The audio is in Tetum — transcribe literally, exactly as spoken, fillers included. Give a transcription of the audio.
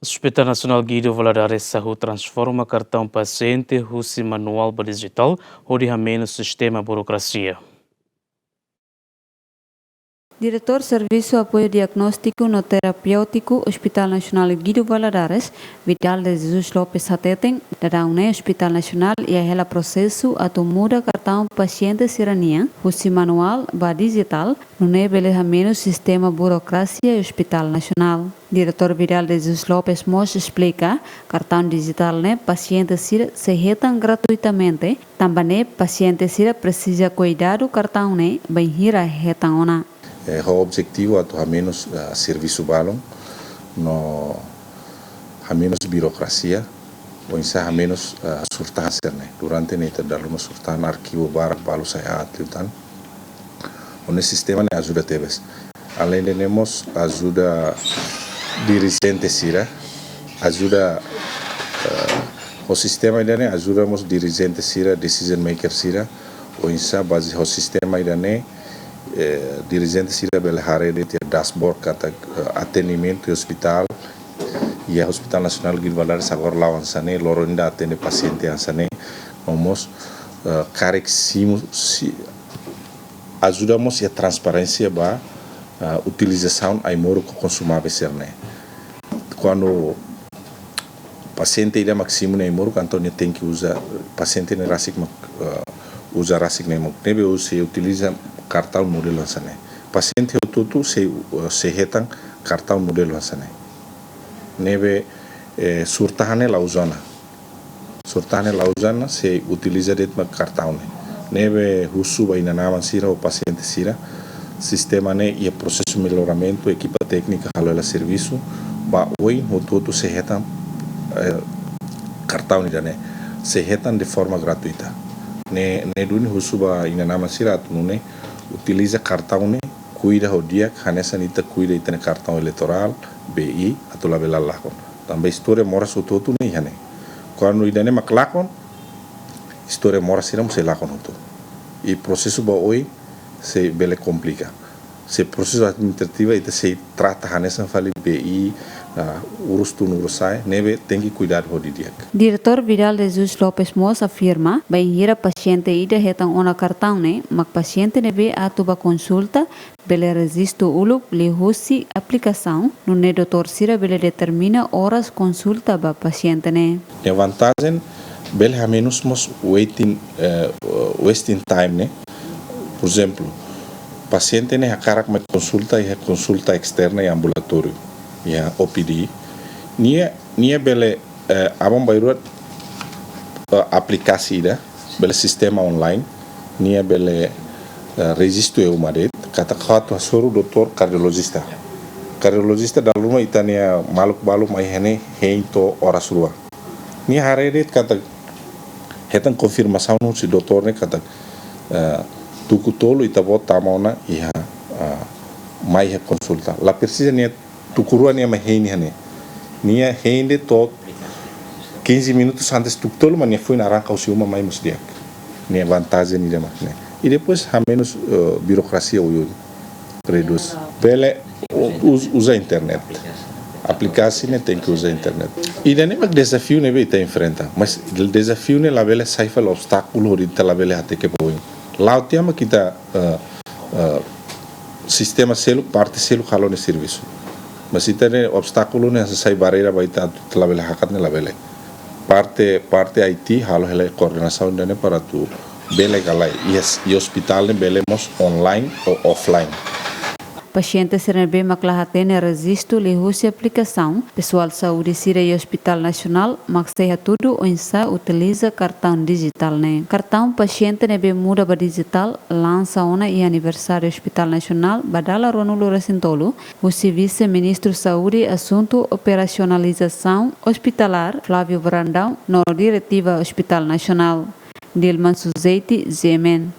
Hospital Nasionál Guido Valadares hahú transforma kartaun pasiente husi manuál ba dijitál, hodi hamenus sistema burokrasia. Diretór Servisu Apoiu Diagnóstiku no Terapéutiku Hospital Nasionál Guido Valadares, Vidal de Jesus Lopes hateten, daudaun ne'e Hospital Nasionál iha hela prosesu atu muda kartaun pasiente sira-nian husi manuál ba dijitál, nune'e bele hamenus sistema burokrasia Hospital Nasionál. Diretór Vidal de Jesus Lopes mós esplika, kartaun dijitál ne'e pasiente sira sei hetan gratuitamente, tanba ne'e pasiente sira presiza kuidadu kartaun ne'e bainhira hetan ona. Eh, ho objetivu atu hamenus, ah, servisu balun, no hamenus burokrasia, oinsá hamenus, ah, surtahan sira-ne'e. Durante ne'e ita dala ruma surtahan arkivu barak balu sai aat liután. Ho ne'e sistema ne'e ajuda tebes. Aleinde ne'e mós ajuda dirijente sira, ajuda, eh, ho sistema ida-ne'e ajuda mós dirijente sira, decision maker sira, oinsá bazeia ho sistema ida-ne'e, eh, dirijente sira bele haree de'it iha dashboard katak, eh, atendimentu iha ospitál, iha Hospital Nasionál Guido Valadares agora la'o hanesan ne'e, loron ida atende pasiente hanesan ne'e, no mós, eh, karik simu, si, ajuda mós iha transparénsia ba, ah, utilizasaun ai-moruk ho konsumável sira-ne'e. Kuandu pasiente ida mak simu nia ai-moruk, entaun nia tenke uza, pasiente ne'e rasik mak, ah, uza rasik nia ai-moruk. Ne'ebé uza, utiliza kartaun modelu hanesan ne'e. Pasiente hotu-hotu sei, ah, sei hetan kartaun modelu hanesan ne'e. Ne'ebé, eh, surtahan ne'e la uza ona. Surtahan ne'e la uza ona, sei utiliza de'it mak kartaun ne'e. Ne'ebé husu ba inan-aman sira ho pasiente sira, sistema ne'e iha prosesu melloramentu, ekipa téknika halo hela servisu, ba oin hotu-hotu sei hetan, eh, kartaun ida-ne'e, sei hetan de forma gratuita. Ne'e, ne'e duni husu ba inan-aman sira atu nune'e utiliza kartaun ne'e, kuida ho di'ak, hanesan ita kuida ita-nia kartaun eleitorál, B I, atu labele lakon. Tanba istória moras hotu-hotu ne'e iha ne'e. Kuandu ida-ne'e mak lakon, istória moras sira mós sei lakon hotu. I prosesu ba oin sei bele komplika. Se prosesu administrativu ita sei trata hanesan fali B I, ah, urus tun urus sa'e, ne'ebé tenke kuidadu ho didi'ak. Diretór Vidal de Jesus Lopes mós afirma, bainhira pasiente ida hetan ona kartaun ne'e, mak pasiente ne'ebé atu ba konsulta, bele rejistu uluk liuhusi aplikasaun, nune'e doutór sira bele determina oras konsulta ba pasiente ne'e. Nia vantajen, bele hamenus mós waiting, eh, wasting time ne'e. Por ezemplu, pasiente ne'e hakarak mai konsulta iha konsulta esterna iha ambulatóriu, iha O P D. Nia, nia bele, eh, aban-bainrua, eh, aplikasi ida, bele sistema online, nia bele, eh, rejistu iha uma de'it, katak atu hasoru doutór kardiolojista. Kardiolojista dala ruma ita-nia maluk balu mai iha ne'e hein to'o oras rua. Nia haree de'it katak hetan konfirmasaun husi doutór ne'e katak, eh, tuku tolu ita-boot tama ona iha, eh, mai iha konsulta. La presiza nia tuku rua nia mai hein iha ne'e. Nia hein de'it to'o quinze minutos antes tuku tolu, mak nia foin arranka husi uma mai mós di'ak. Nia vantajen ida mak ne'e. I depois hamenus, eh, burokrasia oioin. Redús. Bele u-, uz-, uza internet. Aplikasi ne'e tenke uza internet. Ida-ne'e mak dezafiu ne'ebé ita enfrenta. Mas dezafiu ne'e labele sai fali obstákulu hodi ita labele hateke ba oin. La'o tiha mak ita, eh, eh, sistema seluk, parte seluk halo nia servisu. Mas ita-nia obstákulu ne'e sai barreira ba ita atu labele hakat ne'e labele. Parte, parte I T halo hela koordenasaun ida-ne'e para atu bele galai. I as-, i ospitál ne'e bele mós online ou offline. Pasiente sira ne'ebé mak la hatene rejistu liuhusi aplikasaun, pesoál saúde sira iha Hospital Nasionál mak sei hatudu oinsá utiliza kartaun dijitál ne'e. Kartaun pasiente ne'ebé muda ba dijitál lansa ona iha aniversáriu Hospital Nasionál ba dala ruanulu-resin-tolu, husi Vise-Ministru Saúde Asuntu Operasionalizasaun Ospitalár, Flávio Brandão, no diretiva Hospital Nasionál. Dilman Suzeiti, G M N.